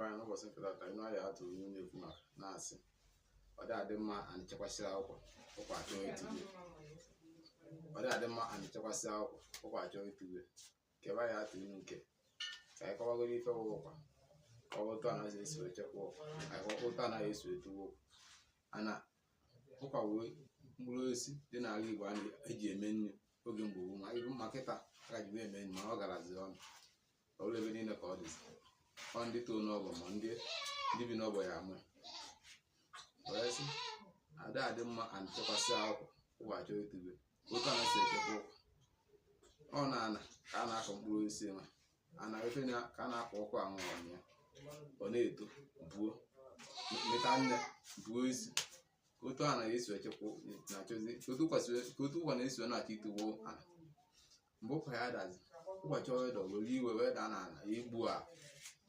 Be anyị n'ụbọchị nke taata, inu anyị atụrụ inu na-ekwu maka na-asị ọ dị adị mma anyị chekwasịa ụkwa, ụkwa achọọ itigwe. Ọ dị adị mma anyị chekwasịa ụkwa, ụkwa achọọ itigwe. Kebe anyị atụ inu nke ka anyị kọwagoro ife wụ ụkwa, kọwa otu anaghị esi wee chekwa ụkwa, anyị kọwa otu anaghị esi wee tuwe ụkwa. Ana ụkwa wee mkpụrụ osisi dị n'ala Igbo a na-eji eme nri oge mgbe gboo, ma ibu ma kịta a ka ji wee eme nri, mana ọ garazi ọnụ ọ bụrụ ebe niile ka ọ dịzi. Ọ ndị too n'ọgbọ ma ndị bi n'ọgbọ ya amụ ya. Wee sị ada adị mma and chekwasịa ụkwa, ụkwa achọọ itube. Otu a na-esi echekwa ụkwa, ọ na ana ka a na-akọ mkpụrụ osisi, ma ana efe na ka a na-akọ ụkwa ahụ ya, ọ na-eto buo mịta nne buo isi. Ka otu a na-esi echekwa na-achọzi ka otu ụkwa ka otu ụkwa na-esi na-achọ ituwo ana. Mgbe ụkwa ya dazi, ụkwa chọọ ịdọ were iwe wee daa n'ala ya egbuo a.